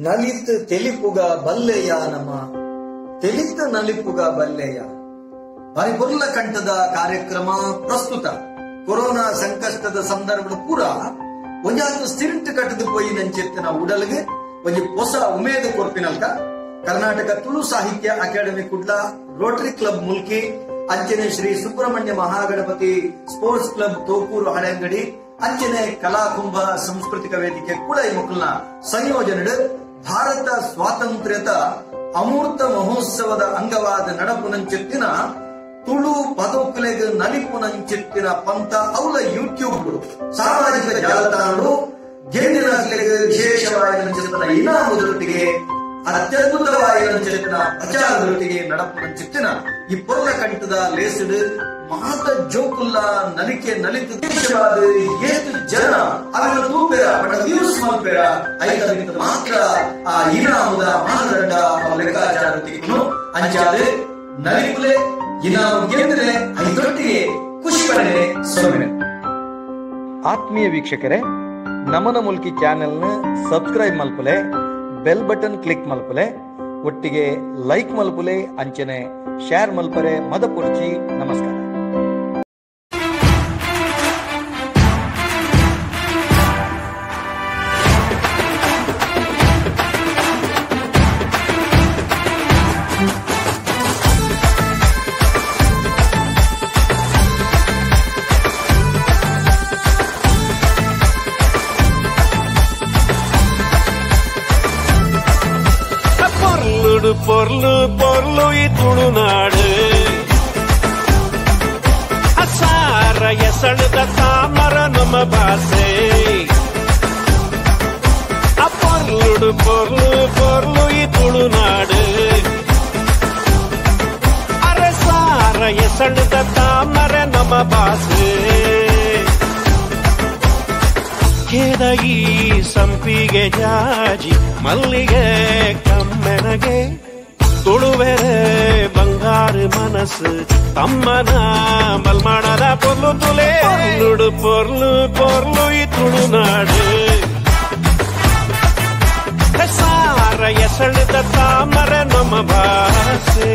ನಲಿತ್ ತೆಲಿಪುಗ ಬಲ್ಲೆಯ ನಮ ತೆಲಿತ ನಲಿಪುಗ ಬಲ್ಲೆಯ ಬಾರಿ ಕಂಠದ ಕಾರ್ಯಕ್ರಮ ಪ್ರಸ್ತುತ ಕೊರೋನಾ ಸಂಕಷ್ಟದ ಸಂದರ್ಭದ ಪೂರ ಒಂಜಾತು ಸಿರಿಂಟ್ ಕಟ್ಟದು ಪೋಯಿ ನಂಚೆತ್ತಿನ ಉಡಲ್ಗೆ ಒಂಜಿ ಹೊಸ ಉಮೇದು ಕೊರ್ಪಿನಲ್ಕ Karnataka Tulu Sahitya academy Kudla, rotary club Mulki, ಅಂಚನೆ ಶ್ರೀ ಸುಬ್ರಹ್ಮಣ್ಯ ಮಹಾಗಣಪತಿ ಸ್ಪೋರ್ಟ್ಸ್ ಕ್ಲಬ್ ತೋಕೂರು ಹಳೆಂಗಡಿ, ಅಂಚನೆ ಕಲಾಕುಂಭ ಸಾಂಸ್ಕೃತಿಕ ವೇದಿಕೆ ಕುಳೈ ಮುಕುಲ್ನ ಸಂಯೋಜನೆ ಭಾರತ ಸ್ವಾತಂತ್ರ್ಯದ ಅಮೂರ್ತ ಮಹೋತ್ಸವದ ಅಂಗವಾದ ನಡಪುನಂಚೆತ್ತಿನ ತುಳು ಪದೋಕುಲೆಗ್ ನಲಿಪುನಂಚೆತ್ತಿನ ಪಂಥ ಅವಲ ಯೂಟ್ಯೂಬ್ ಸಾಮಾಜಿಕ ಜಾಲತಾಣಗಳು ಗೆಂದಿನ ವಿಶೇಷವಾದ ಇನಾಮುದೊಟ್ಟಿಗೆ ಅತ್ಯದ್ಭುತವಾದ ಪ್ರಚಾರದೊಟ್ಟಿಗೆ ನಡಪುನಂಚೆತ್ತಿನ ಈ ಪೊರ್ಲ ಕಂಠದ ಲೇಸಿಡು ಮಾತ ಜೋಕುಲ್ಲ ನಲಿಕೆ ನಲಿತು ದೇಶವಾದ ಏತು ಜನ ಅವರ ತೂಪೆರ ಬಡ ವ್ಯೂಸ್ ಮಲ್ಪೆರ ಐತ ಮಾತ್ರ ಆ ಇನಾಮುದ ಮಾನದಂಡ ಲೆಕ್ಕಾಚಾರ ಅಂಚಾದ ನಲಿಪುಲೆ ಇನಾಮು ಗೆದ್ದರೆ ಐದೊಟ್ಟಿಗೆ ಖುಷಿ ಪಡೆನೆ ಸೊನ್ನೆ. ಆತ್ಮೀಯ ವೀಕ್ಷಕರೇ, ನಮನ ಮುಲ್ಕಿ ಚಾನೆಲ್ನ ಸಬ್ಸ್ಕ್ರೈಬ್ ಮಲ್ಪುಲೆ, ಬೆಲ್ ಬಟನ್ ಕ್ಲಿಕ್ ಮಲ್ಪುಲೆ, ಒಟ್ಟಿಗೆ ಲೈಕ್ ಮಲ್ಪುಲೆ, ಅಂಚನೆ ಶೇರ್ ಮಲ್ಪರೆ ಮದಪುರ್ಚಿ. ನಮಸ್ಕಾರ. பொருளு பொருளு ತುಳುನಾಡು ಅಸಾರ ಎಸಳದ ತಾಮರ ನಮ್ಮ ಭಾಷೆ. ಪೊರ್ಲುಡು ಪೊರ್ಲು ಪೊರ್ಲು ಈ ತುಳುನಾಡು ಅರಸಾರ ಎಸಳದ ತಾಮರ ನಮ್ಮ ಭಾಷೆ. ಕೇದಗಿ ಸಂಪಿಗೆ ಜಾಜಿ ಮಲ್ಲಿಗೆ ಕಮ್ಮೆನಗೆ ತುಳುವೆರೆ ಬಂಗಾರು ಮನಸ್ಸು ತಮ್ಮನ ಮಲ್ಮಾಣದ ಪೊರ್ಲು ತುಲೆ. ಪೊರ್ಲುಡು ಪೊರ್ಲು ಪೊರ್ಲು ಈ ತುಳುನಾಡು ಸಾರ ಎಸಳದ ತಾಮರ ನಮ್ಮ ಭಾಷೆ.